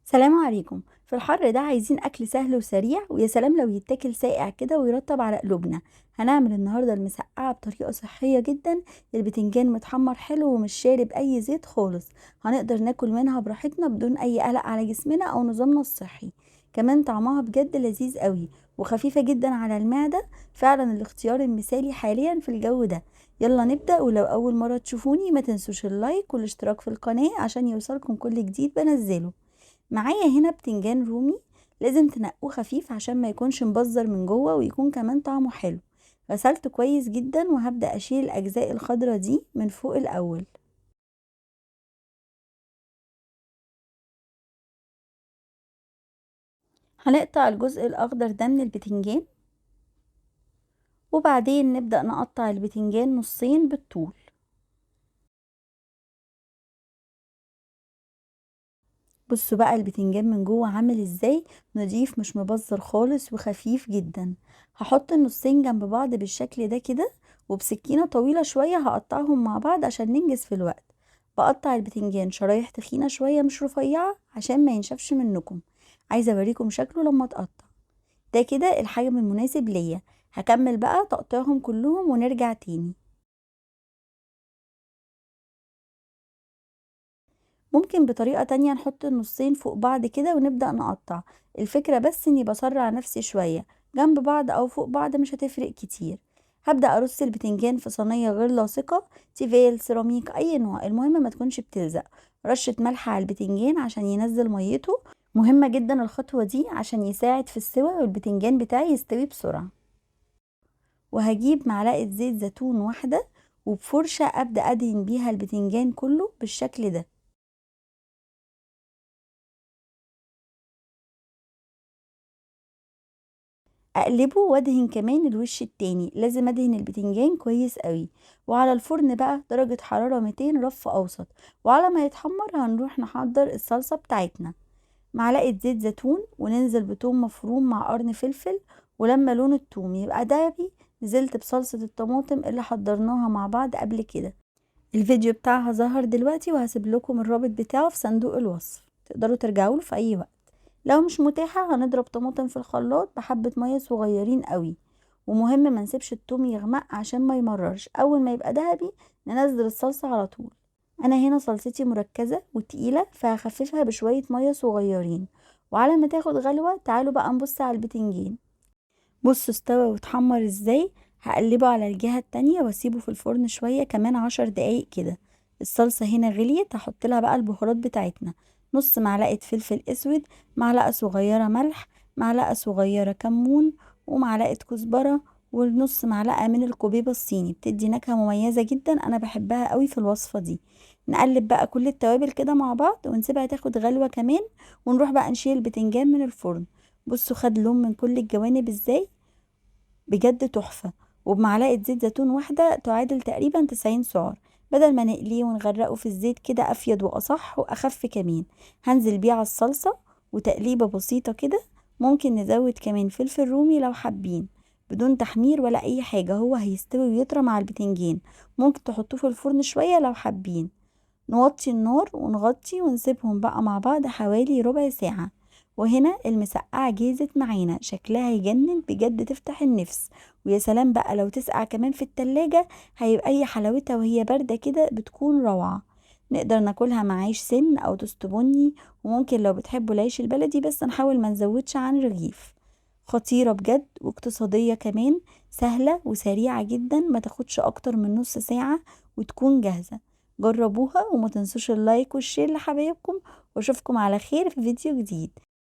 سلام عليكم. في الحر ده عايزين اكل سهل وسريع، ويا سلام لو يتاكل ساقع كده ويرطب على قلوبنا. هنعمل النهارده المسقعه بطريقة صحية جدا، البتنجان متحمر حلو ومش شارب اي زيت خالص، هنقدر ناكل منها براحتنا بدون اي قلق على جسمنا او نظامنا الصحي. كمان طعمها بجد لذيذ قوي وخفيفة جدا على المعدة، فعلا الاختيار المثالي حاليا في الجو ده. يلا نبدا، ولو اول مرة تشوفوني ما تنسوش ال like والاشتراك في القناة عشان يوصلكم كل جديد بنزله. معايا هنا بتنجان رومي، لازم تنقوه خفيف عشان ما يكونش مبزر من جوه ويكون كمان طعمه حلو. غسلته كويس جدا وهبدا اشيل الاجزاء الخضرا دي من فوق الاول. هنقطع الجزء الاخضر ده من البتنجان، وبعدين نبدا نقطع البتنجان نصين بالطول. بصوا بقى البتنجان من جوه عامل ازاي، نضيف مش مبزر خالص وخفيف جدا. هحط النصين جنب بعض بالشكل ده كده، وبسكينة طويلة شوية هقطعهم مع بعض عشان ننجز في الوقت. بقطع البتنجان شرايح تخينة شوية مش رفيعة عشان ما ينشفش منكم، عايزة اوريكم شكله لما اتقطع. ده كده الحجم المناسب ليا. هكمل بقى تقطيعهم كلهم ونرجع تاني. ممكن بطريقة تانية نحط النصين فوق بعض كده ونبدأ نقطع، الفكرة بس اني بسرع نفسي شوية، جنب بعض او فوق بعض مش هتفرق كتير. هبدأ ارص البتنجان في صينية غير لاصقة، تيفال، سيراميك، اي نوع، المهم ما تكونش بتلزق. رشة ملح على البتنجان عشان ينزل ميته، مهمة جدا الخطوة دي عشان يساعد في السوى والبتنجان بتاعي يستوي بسرعة. وهجيب معلقة زيت زيتون واحدة وبفرشة ابدأ ادهن بيها البتنجان كله بالشكل ده. اقلبه وادهن كمان الوش التاني، لازم ادهن البتنجان كويس قوي. وعلى الفرن بقى درجة حرارة 200 رف اوسط، وعلى ما يتحمر هنروح نحضر الصلصة بتاعتنا. معلقة زيت زيتون وننزل بتوم مفروم مع قرن فلفل، ولما لون التوم يبقى دهبي نزلت بصلصة الطماطم اللي حضرناها مع بعض قبل كده. الفيديو بتاعها ظهر دلوقتي وهسيب لكم الرابط بتاعه في صندوق الوصف، تقدروا ترجعوا له في اي وقت. لو مش متاحة هنضرب طماطم في الخلاط بحبة مية صغيرين قوي، ومهم ما نسيبش التوم يغمق عشان ما يمررش. اول ما يبقى ذهبي ننزل الصلصة على طول. انا هنا صلصتي مركزة وتقيلة فهخففها بشوية مية صغيرين، وعلى ما تاخد غلوة تعالوا بقى نبص على البتنجان. بصوا استوى واتحمر ازاي. هقلبه على الجهة التانية واسيبه في الفرن شوية كمان 10 دقايق كده. الصلصة هنا غليت، هحط لها بقى البهارات بتاعتنا. نص معلقة فلفل اسود، معلقة صغيرة ملح، معلقة صغيرة كمون، ومعلقة كزبرة، ونص معلقة من الكوبيبة الصيني، بتدي نكهة مميزة جدا، انا بحبها قوي في الوصفة دي. نقلب بقى كل التوابل كده مع بعض ونسيبها تاخد غلوة كمان، ونروح بقى نشيل البتنجان من الفرن. بصوا خد لون من كل الجوانب ازاي، بجد تحفة. وبمعلقة زيت زيتون واحدة تعادل تقريبا 90 سعر، بدل ما نقليه ونغرقه في الزيت كده افيد واصح واخف كمان. هنزل بيه على الصلصة وتقليبة بسيطة كده. ممكن نزود كمان فلفل رومي لو حابين، بدون تحمير ولا اي حاجة، هو هيستوي ويطرى مع البتنجان. ممكن تحطوه في الفرن شوية لو حابين. نوطي النار ونغطي ونسيبهم بقى مع بعض حوالي ربع ساعة. وهنا المسقعة جهزت معانا، شكلها يجنن بجد، تفتح النفس. ويا سلام بقى لو تسقع كمان في التلاجة، هيبقى اي حلاوتها وهي باردة كده بتكون روعة. نقدر ناكلها مع عيش سن او توست بني، وممكن لو بتحبوا العيش البلدي، بس نحاول ما نزودش عن رغيف. خطيرة بجد واقتصادية كمان، سهلة وسريعة جدا، ما تاخدش اكتر من نص ساعة وتكون جاهزة. جربوها وما تنسوش ال like وال share لحبايبكم، واشوفكم على خير في فيديو جديد.